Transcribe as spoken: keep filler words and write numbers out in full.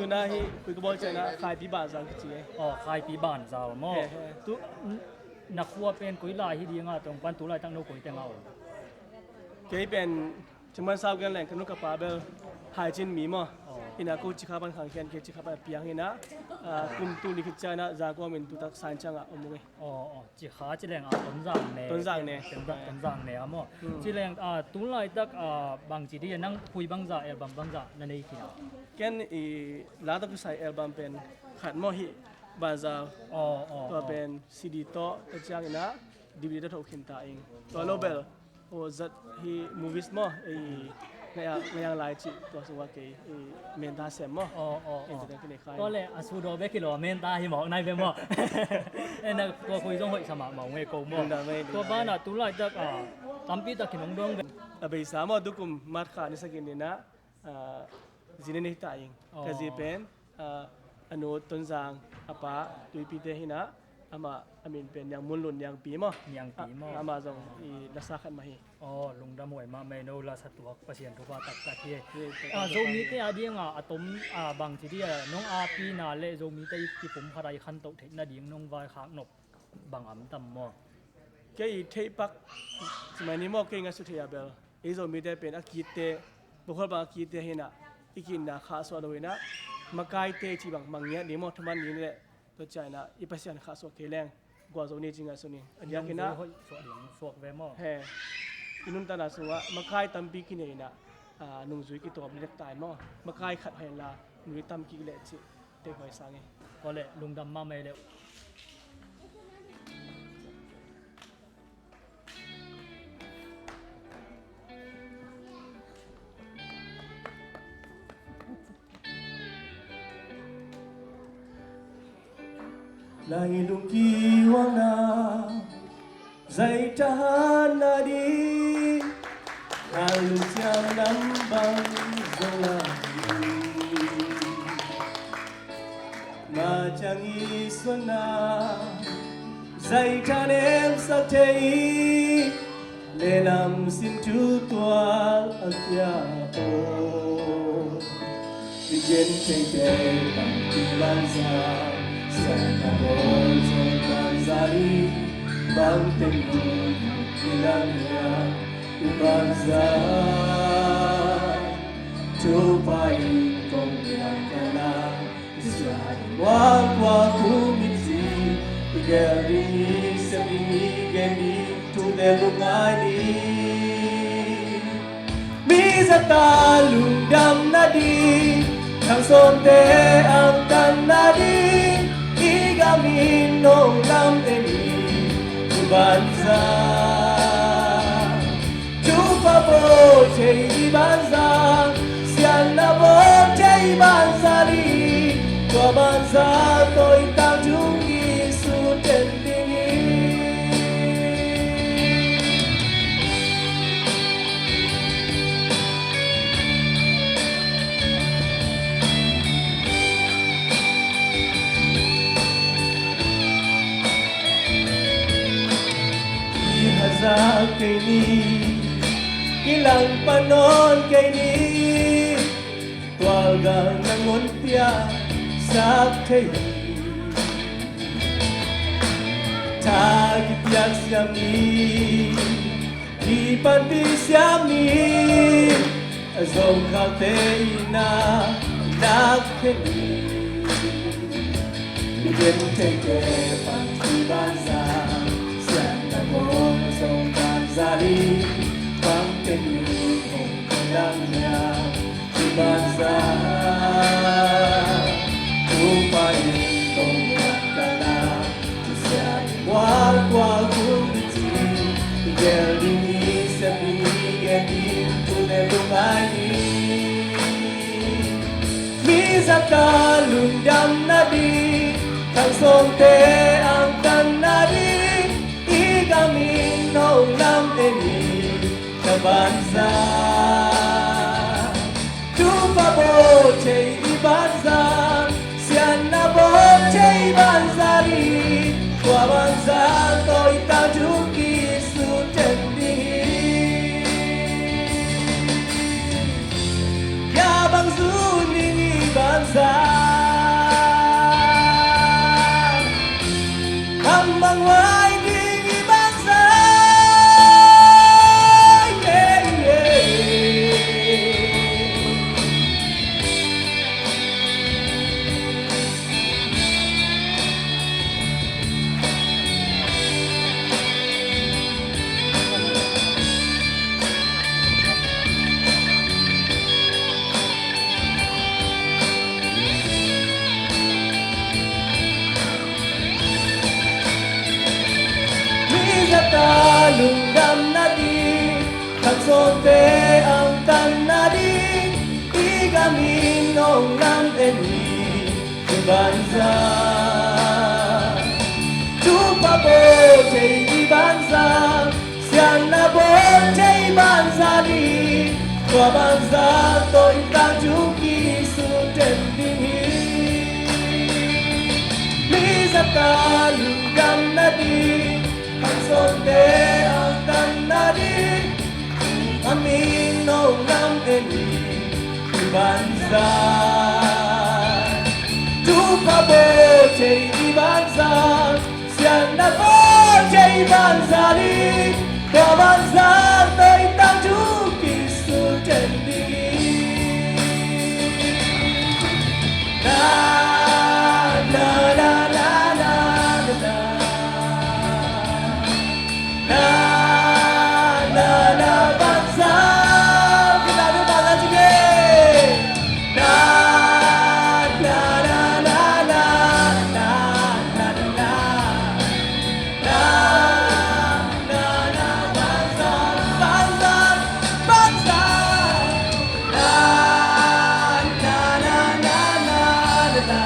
Na hi, khui ka bawl ciangin ah Khaipi Banzau kici e. Aw, Khaipi Banzau maw? He, he. Tu, n-, na khua pen koi lai hi ding a, tua pan tu laitak no koi teng a om? Kei pen Cingman Sau Gen Leng, ka nu ka pa bel Haicin mi maw. Aw. Hi-in ah ko Cikha pan khang khian, kei Cikha pan piang hi-in ah, ah, kum tul nih khit ciangin ah Zangkong ah tu tak san ciang a om ung e. Aw, aw, Cikha ci leng a Tonzang ne. Tonzang ne. Tonzang, Tonzang ne a maw. Hmm. Ci leng, ah, tu laitak, ah, bangci ding a nang khui bangzah, album bangzah na nei khin a? Ken i la tawh kisai album pen khat maw hi, Banzau. Aw, aw, tua aw. Pen C D tawh, tua ciangin ah D V D tawh tho khin ta ing. Tua lo bel. Aw, zat hi movies maw, ei, Ngaiang, Ngaiang Lai cih, tua sungah kei, ei, Menta sem maw. Aw, aw, aw. Ei, tua kinei khai. Tua le, a su daw bek hi lo, Menta hi mawk nai bek maw. Ei, na, tua khui zong hoih sa mahmah ung e ko maw. Lungdam e, lungdam e. Tua banah tu laitak, ah, tampi tak hi nong dong bek. A beisa maw, tu kum March kha ni sagih ni-in ah, ah, zi nei ta ing. Aw. Ka zi pen, ah, a nu Tonzang, a pa Tuipite hi-in ah, amah a min pen Niang Mun Lun, Niangpi maw. Niangpi maw. Ah, amah zong i lasa khat mah hi. Aw, lungdam huai mahmah e, no lasa tuak Pasian thupha taktak hi. Hi, taktak. Ah, Zomite a ding a, a tom, ah, bangci ding a, nong apina le Zomite i kipumkhat a i khantoh theih nading nong vaikhak nop bang om tam maw? Kei i theih pak, ci mai ni maw, kei ngaihsut theih a bel, ei Zomite pen a kitte, bokhol bang a kitte hi-in ah, i kiitna khahsuah lo hi-in ah, makaite cih bang, bang ngiat ding maw, thaman ding le, tua ciangin ah, i Pasian khahsuah kei leng, gualzo ni ci ngaihsun ing. A diakin ah, nungzui hoih suak ding, suak ve maw. He, i nuntakna sungah, makai tampi kinei-in ah, ah, nungzui kitawm dek ta in maw. Makai khat hoih in la, nungzui tam kik leh cih. Te huai sang e. Ko le, lungdam mahmah e le. Lai lungkiuakna, zai thahatna ding, na lungsiam lam bang zong lai. Mah ciang i suanna, zai thanemsak thei, lehlam sin thu tual a kia aw. I gen theite pan i banza, siatna bawl zong banza ding, bang teng nung i lam hia i banza. Topa in kong piang ka la, i sia in muak muak hong mitci, i gel ding, i sem ding, i gen ding, thute lungngai ni. Mi zahtak lungdam nading, khang sawmte angtan nading, i gam in nong lam en in, i banza. Topa bawl thei i banza, siatna bawl thei i banza ding, tua banza tawh i tangtung i sut den ding hi. I hazat kei ni, i langpan nawn kei ni, tualgal na ngon piaksak thei. Thak i piak siam ni, i panpih siam ni, a zong khalte in a nak khen ni. Mi gentheite pan i banza, siatna bawl zong banza ding, bang teng nung hong ka lam hia i banza. Topa in kong piang ka la, i sia in muak muak hong mitci, i gel ding, i sem ding, i gen ding, thute lungngai ni. Mi zahtak lungdam nading, khang sawmte angtan nading, i gam in nong lam en in, na banza. Topa bawl thei i banza, siatna bawl thei i banza ding, tua banza tawh i tangtung i sut den ding hi. Bia bang zui ning i banza, Sawmte angtan nading i gam in nong lam en hi. Tua banzan thupha bawl thei i banzan, siatna bawl thei banzan hi. Tua banzan tawh i tangthu Khazih teng ding hi. Mi zahtak lungdam nading, khang sawmte angtan nading a min nong lam en hi. I banzan thupha bawl thei i banzan, siatna bawl thei banzan hi. Tua banzan tawh i tangthu Khazih teng ding hi. Na, na, na, na, na, na. Na, na, na, banzan. Kita dulu banzan sikit. Na, na, na, na, na, na, na, na, na. Na, na, na, banzan, banzan, banzan. Na, na, na, na, na, na, na.